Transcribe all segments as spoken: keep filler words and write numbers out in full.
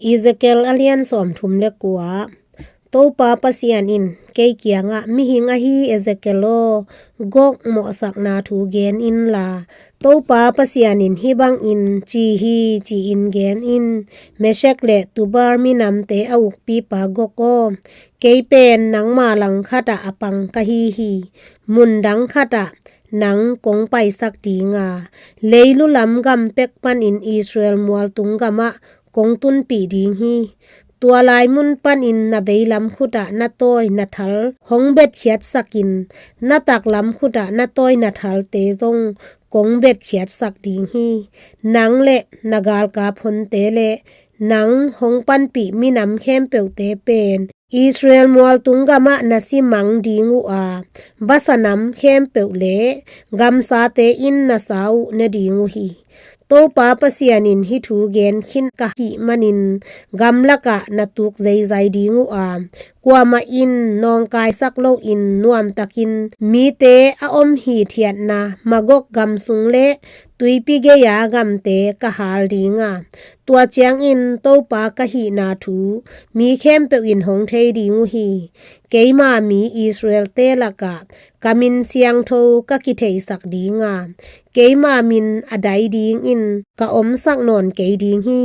Ezekiel a lian sawmthum le kua. Topa Pasian in kei kiangah, "Mihing ahi Ezekiel aw, Gog mawhsakna thu gen inla, Topa Pasian in hih bangin ci hi, ci-in gen in: Meshek le Tubal minamte a ukpipa Gog aw, kei pen nangma langkhatah a pang ka hi hi. Mundang khatah nang kong paisak dinga, leilu lam gam pek panin Israel mualtung gamah kong tunpih ding hi. Tua lai mun panin na veilam khutah na tawi na thal hong betkhiatsakin, na taklam khutah na tawi na thalte zong kong betkhiatsak ding hi. Nang le na galkap honte le nang hong panpih minam khempeuhte pen Israel mualtung gamah na si mang ding uh a, vasa nam khempeuh le gamsate in na sa uh ne ding uh hi. Topa Pasian in hih thu gen khin ka hih manin, gamlakah na tuk zeizai ding uh a, kuamah in nawngkaisak loin nuamtakin mite a om hithiatna Magog gam sung le tuipi gei-a gamte ka hal dinga, tua ciangin Topa ka hihna thu mi khempeuh in hong thei ding uh hi. Keima mi Israel-te lakah ka min siangtho ka kitheisak dinga, keima min a dai dingin ka omsak nawn kei ding hi.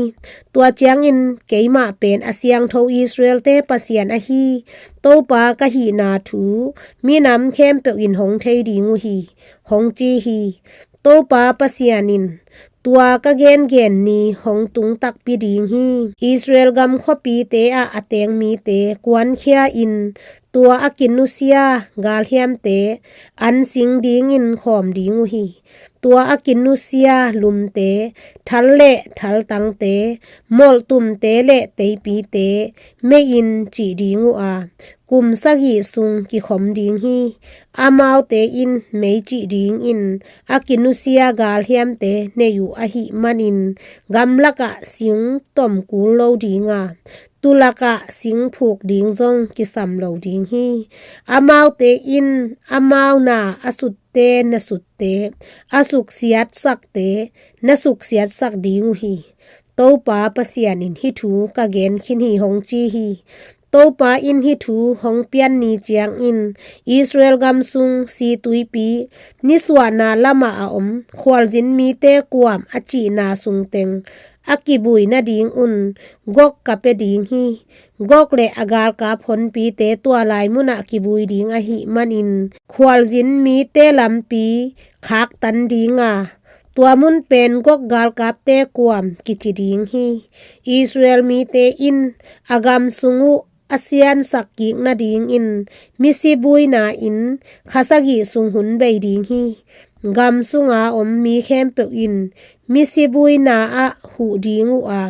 Tua ciangin keimah pen a siangtho Israel-te Pasian ahi Topa ka hihna thu minam khempeuh in hong thei ding uh hi, hong ci hi. Topa Pasian in, tua ka gengen ni hong tung takpi ding hi. Israel gam khuapite ah a teng mite kuankhia in, tua a kinusia galhiamte an sing dingin khawm ding uh hi. Tua a kinusia lumte, thal le thaltangte, molhtumte le teipite mei-in cih ding uh a, kum sagih sung kikhom ding hi. Amaute in mei cih dingin a kinusia galhiamte nei uh ahih manin, gamlakah sing tom kul lo dinga, tulakah sing phuk ding zong kisam lo ding hi. Amaute in amau na a sutte na sutte, a suksiatsakte na suksiatsak ding uh hi. Topa Pasian in hih thu ka gen khin hi, hong ci hi. Topa in hih thu hong pian ni ciangin Israel gam sung situipi nisuahna lamah a om khualzin mite kuam a cihna sungteng a kibui nadingun Gog ka pia ding hi. Gog le a galkap honpite tua lai munah kibui ding ahih manin, khualzin mite lampi khaktan dinga, tua mun pen Gog galkapte kuam kici ding hi. Israel mite in a gam sung uh a siansak kik nadingin misi vuina in kha sagih sung hun bei ding hi. Gam sunga om mi khempeuh in misi vuina ah huh ding uh a,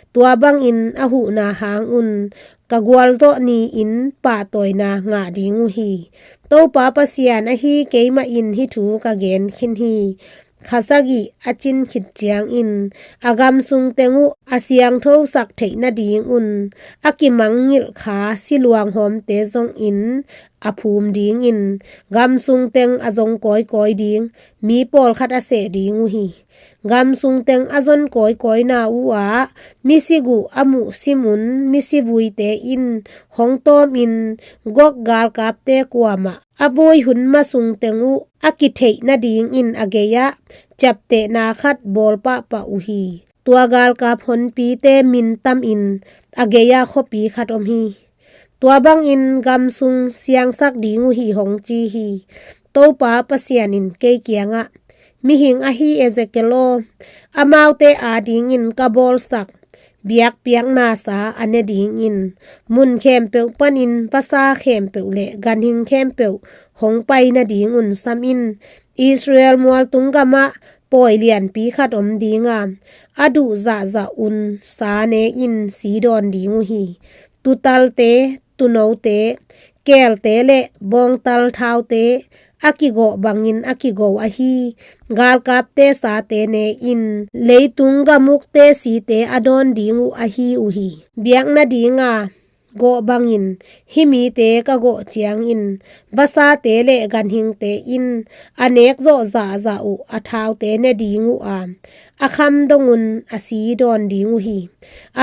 tua bangin a huhna hangun ka gualzawh ni-in pahtawina ngah ding uh hi. Topa Pasian ahi keimah in hih thu ka gen khin hi. Kha sagih a cin khit ciangin a gam sungteng uh a siangthosak theih nadingun a kimangngilh kha siluanghawmte zongin a phum dingin, gam sungteng a zong kawikawi ding mi pawlkhat a seh ding uh hi. Gam sungteng a zon kawikawina uh ah misi guh a muh simun misi vuite in hong tawmin Gog galkapte kuamah a vui hun ma sungteng uh a kitheih nadingin a gei-ah ciaptehna khat bawl pahpah uh hi. Tua galkap honpite min tamin a gei-ah khuapi khat om hi. Tua bangin gam sung siangsak ding uh hi, hong ci hi. Topa Pasian in kei kiangah, "Mihing ahi Ezekiel aw, amaute adingin ka bawlsak biakpiakna sa a ne dingin, mun khempeuh panin vasa khempeuh le ganhing khempeuh hong pai nadingun sam in. Israel mualtung gamah pawi lianpi khat om dinga, a duh zahzah un sa ne in si dawn ding uh hi. Tutalte, tunote, keelte le bawngtal thaute a kigawh bangin a kigo ahi galkapte sate ne in leitung gamukte site a dawn ding uh ahi uh hi. Biak nadinga gawh bangin hih mite ka gawh ciangin vasate le ganhingte in a nek zawh zahzah uh a thaute ne ding uh a, a kham dongun a si dawn ding uh hi.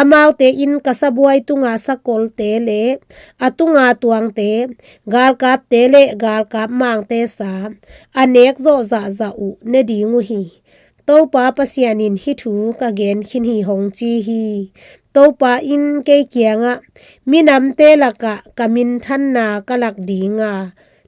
Amaute in ka sabuai tunga sakolte le a tunga tuangte, galkapte le galkap mangte sa a nek zawh zahzah uh ne ding uh hi. Topa Pasian in hih thu ka gen khin hi hong ci hi. Topa in kei kiangah, minamte lakah ka minthanna ka lak dinga,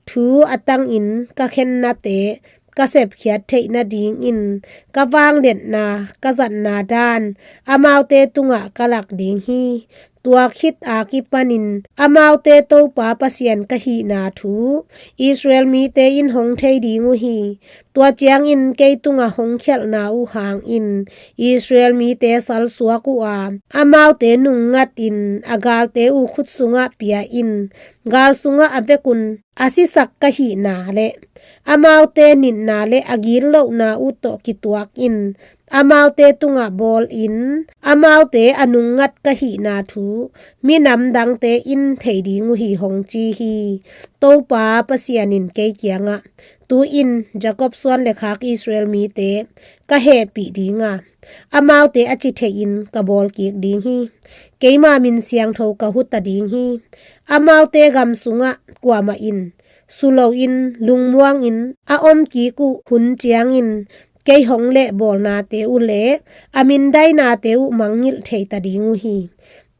thu a tangin ka khennate ka sepkhiat theih nadingin ka vangliatna, ka zatna dan amaute tungah ka lak ding hi. Tua khit a kipanin amaute Topa Pasian ka hihna thu Israel mite in hong thei ding uh hi. Tua ciangin kei tungah hong khialhna uh hangin Israel mite salsuak uh a, amaute nungngatin a galte uh khut sungah pia in, gal sungah a vekun a sisak ka hihna le amaute nitna le a gitlohna uh tawh kituakin amaute tungah bawlin, amaute a nungngat ka hihna thu minam dangte in thei ding uh hi hong ci hi. Topa Pasian in kei kiangah, tu-in Jakob suan le khak Israel mite ka hehpih dinga, amaute a ci theihin ka bawl kik ding hi. Keima min siangtho ka huta ding hi. Amaute gam sungah kuamah in suloin lungmuangin a om kik uh hun ciangin kei hong lehbawlnate uh le a mindainate uh mangngilh theita ding uh hi.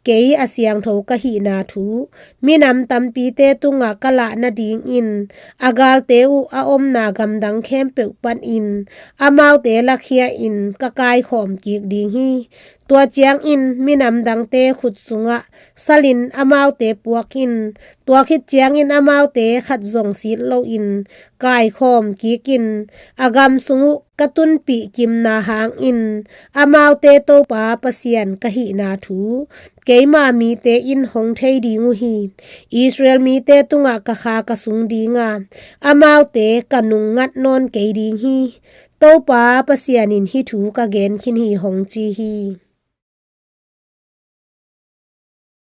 Kei a siangtho ka hihna thu minam tampite tungah ka lah nadingin a galte uh a omna gamdang khempeuh panin amaute lakhia in ka kaikhawm kik ding hi. Tua ciangin minam dangte khut sungah salin amaute puak in, tua khit ciangin amaute khat zong sit loin kaikhawm kikin a gam sung uh ka tunpih kimna hangin amaute Topa Pasian ka hihna thu keima mite in hong thei ding uh hi. Israel mite tungah ka kha ka sung dinga, amaute ka nungngat nawn kei ding hi. Topa Pasian in hih thu ka gen khin hi hong ci hi.